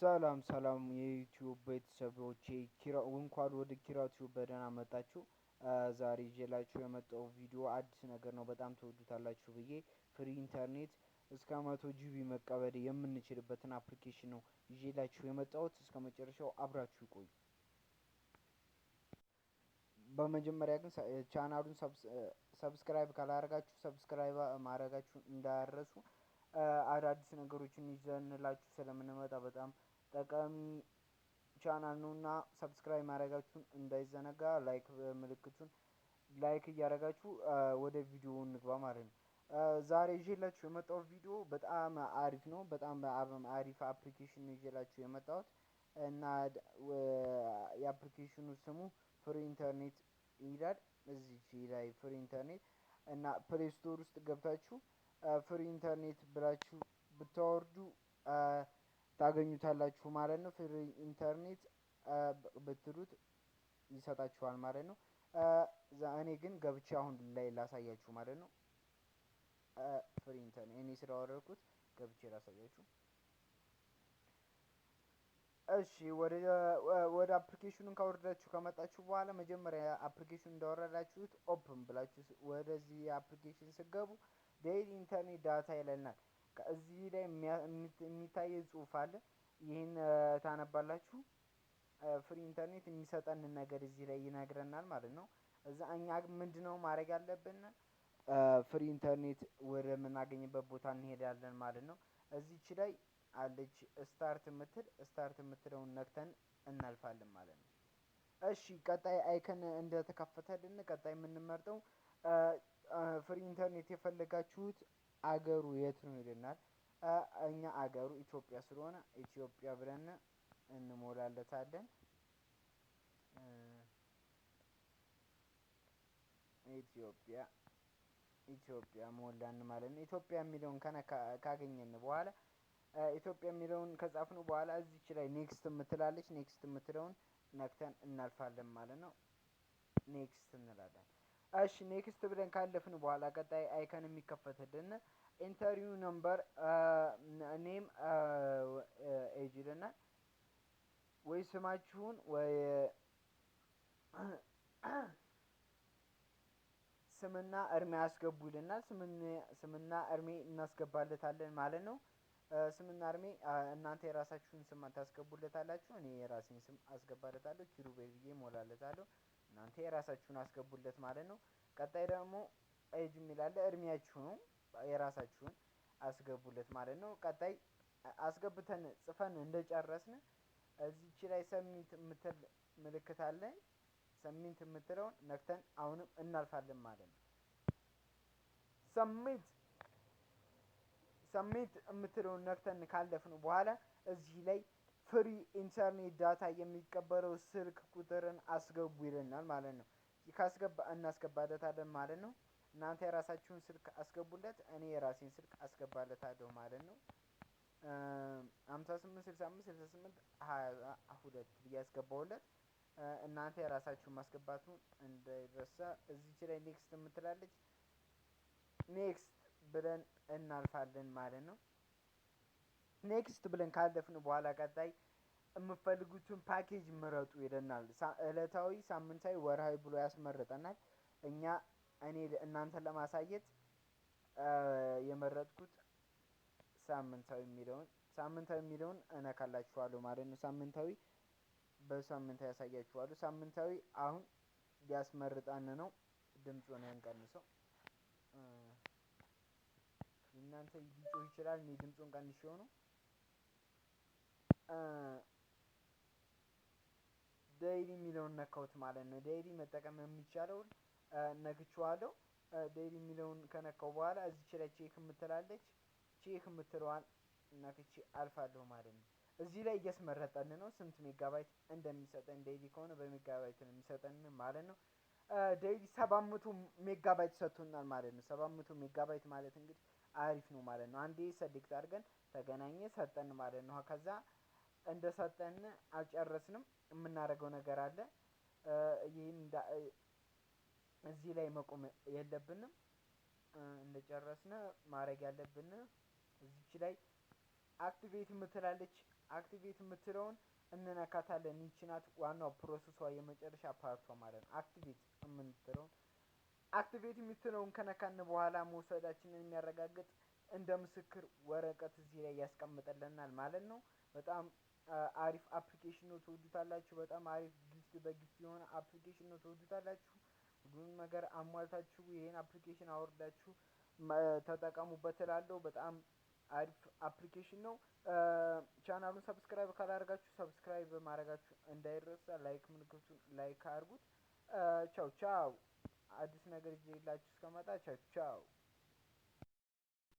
ሰላም ሰላም የዩቲዩብ ቤተሰቦቼ፣ እንኳን ወደ ኪራ ቲዩብ በደህና መጣችሁ። ዛሬ ይዤላችሁ የመጣው ቪዲዮ አዲስ ነገር ነው፣ በጣም ትወዱታላችሁ ብዬ free ኢንተርኔት እስከ 100 GB መቀበል የምንችልበትን application ነው ይዤላችሁ የመጣሁት። እስከ መጨረሻው አብራችሁ ይቆዩ። በመጀመሪያ ግን ቻናሉን subscribe ካላደረጋችሁ subscribe ማድረጋችሁ እንዳያረሱ። አዳዲስ ነገሮችን ይዘንላችሁ ስለምንመጣ በጣም ጠቃሚ ቻናል ነው እና subscribe ማድረጋችሁን እንዳይዘነጋ፣ like ምልክቱን like እያደረጋችሁ ወደ ቪዲዮ እንግባ ማለት ነው። ዛሬ ይዤላችሁ የመጣሁት ቪዲዮ በጣም አሪፍ ነው። በጣም አሪፍ application ነው ይዤላችሁ የመጣሁት እና የ application ኑ ስሙ free internet ይላል። እዚህ ላይ free internet እና Play Store ውስጥ ገብታችሁ free internet ብላችሁ ብታወርዱ ታገኙታላችሁ ማለት ነው። Free internet ብትሉት ይሰጣችኋል ማለት ነው። እኔ ግን ገብቼ አሁን ላይ ላሳያችሁ ማለት ነው። Free internet እኔ ስላወረድኩት ገብቼ ላሳያችሁ። እሺ፣ ወደ application ኑን ካወረዳችሁ ከመጣችሁ በኋላ መጀመሪያ application ኑን እንዳወረዳችሁት open ብላችሁ ወደዚህ application ስትገቡ daily internet data ይለናል። ከዚህ ላይ የሚታይ ጽሁፍ አለ። ይህን ታነባላችሁ። Free internet የሚሰጠንን ነገር እዚህ ላይ ይነግረናል ማለት ነው። እዛ እኛ ምንድነው ማድረግ ያለብን? Free internet ወደምናገኝበት ቦታ እንሄዳለን ማለት ነው። እዚች ላይ አለች start የምትል፣ start የምትለውን ነክተን እናልፋለን ማለት ነው። እሺ፣ ቀጣይ icon እንደተከፈተልን ቀጣይ የምንመርጠው free internet የፈለጋችሁት አገሩ የት ነው ይልናል። እኛ አገሩ ኢትዮጵያ ስለሆነ ኢትዮጵያ ብለን እንሞላለታለን። ኢትዮጵያ ኢትዮጵያ ሞላን ማለት ነው። ኢትዮጵያ የሚለውን ካገኘን በኋላ፣ ኢትዮጵያ የሚለውን ከጻፍን በኋላ እዚች ላይ next የምትላለች፣ next የምትለውን ነክተን እናልፋለን ማለት ነው። Next እንላለን። እሺ፣ next ብለን ካለፍን በኋላ ቀጣይ icon የሚከፈትልን enter your number፣ name፣ age ይለናል። ወይ ስማችሁን ወይ ስምና እድሜ አስገቡ ይለናል። ስምና እድሜ እናስገባለታለን ማለት ነው። ስምና እድሜ እናንተ የራሳችሁን ስም ታስገቡለታላችሁ። እኔ የራሴን ስም አስገባለታለሁ። ኪሩቤል ብዬ እሞላለታለሁ። እናንተ የራሳችሁን አስገቡለት ማለት ነው። ቀጣይ ደግሞ ኤጅ የሚል አለ፣ እድሜያችሁ ነው፣ የራሳችሁን አስገቡለት ማለት ነው። ቀጣይ አስገብተን ጽፈን እንደጨረስን እዚች ላይ submit የምትል ምልክት አለ። Submit የምትለውን ነክተን አሁንም እናልፋለን ማለት ነው። Submit የምትለውን ነክተን ካለፍን በኋላ እዚህ ላይ free internet data የሚቀበለው ስልክ ቁጥርን አስገቡ ይለናል ማለት ነው። ካስገባ እናስገባለታለን ማለት ነው። እናንተ የራሳችሁን ስልክ አስገቡለት፣ እኔ የራሴን ስልክ አስገባለታለሁ ማለት ነው። 58 65 68 22 ብዬ አስገባሁለት። እናንተ የራሳችሁን ማስገባቱን እንዳይረሳ። እዚች ላይ next የምትላለች፣ next ብለን እናልፋለን ማለት ነው። Next ብለን ካለፍን በኋላ ቀጣይ የምትፈልጉትን ፓኬጅ ምረጡ ይለናል። እለታዊ፣ ሳምንታዊ፣ ወርሃዊ ብሎ ያስመርጠናል። እኔ እናንተን ለማሳየት የመረጥኩት ሳምንታዊ የሚለውን እነካላችኋለሁ ማለት ነው። ሳምንታዊ በሳምንታዊ ያሳያችኋለሁ። ሳምንታዊ አሁን ሊያስመርጠን ነው። ድምፁን እንቀንሰው። እናንተ ሊጮህ ይችላል። እኔ ድምፁን ቀንሼው ነው። Daily የሚለውን ነካሁት ማለት ነው። Daily መጠቀም የሚቻለውን ነክቼዋለሁ። Daily የሚለውን ከነካው በኋላ እዚች ላይ check የምትላለች፣ check የምትለዋን ነክቼ አልፋለሁ ማለት ነው። እዚህ ላይ እያስመረጠን ነው ስንት ሜጋባይት እንደሚሰጠን። Daily ከሆነ በሜጋባይት ነው የሚሰጠን ማለት ነው። Daily 700 ሜጋባይት ሰጥቶናል ማለት ነው። 700 ሜጋባይት ማለት እንግዲህ አሪፍ ነው ማለት ነው። አንዴ select አድርገን ተገናኘ ሰጠን ማለት ነው። ከዛ እንደ ሰጠን አልጨረስንም፣ የምናደርገው ነገር አለ። ይህን እዚህ ላይ መቆም የለብንም። እንደጨረስን ማድረግ ያለብን እዚች ላይ አክቲቬት የምትላለች፣ አክቲቬት የምትለውን እንነካታለን። ይቺ ናት ዋናው ፕሮሰሷ፣ የመጨረሻ ፓርቷ ማለት ነው። አክቲቬት የምትለውን፣ አክቲቬት የምትለውን ከነካን በኋላ መውሰዳችንን የሚያረጋግጥ እንደ ምስክር ወረቀት እዚህ ላይ ያስቀምጥልናል ማለት ነው። በጣም አሪፍ አፕሊኬሽን ነው፣ ትወዱታላችሁ። በጣም አሪፍ ጊፍት በጊፍት የሆነ አፕሊኬሽን ነው፣ ትወዱታላችሁ። ሁሉንም ነገር አሟልታችሁ ይሄን አፕሊኬሽን አወርዳችሁ ተጠቀሙበት እላለሁ። በጣም አሪፍ አፕሊኬሽን ነው። ቻናሉን ሰብስክራይብ ካላደርጋችሁ ሰብስክራይብ ማድረጋችሁ እንዳይረሳ፣ ላይክ ምልክቱን ላይክ አድርጉት። ቻው ቻው። አዲስ ነገር ይዤላችሁ እስከመጣ ቻው ቻው።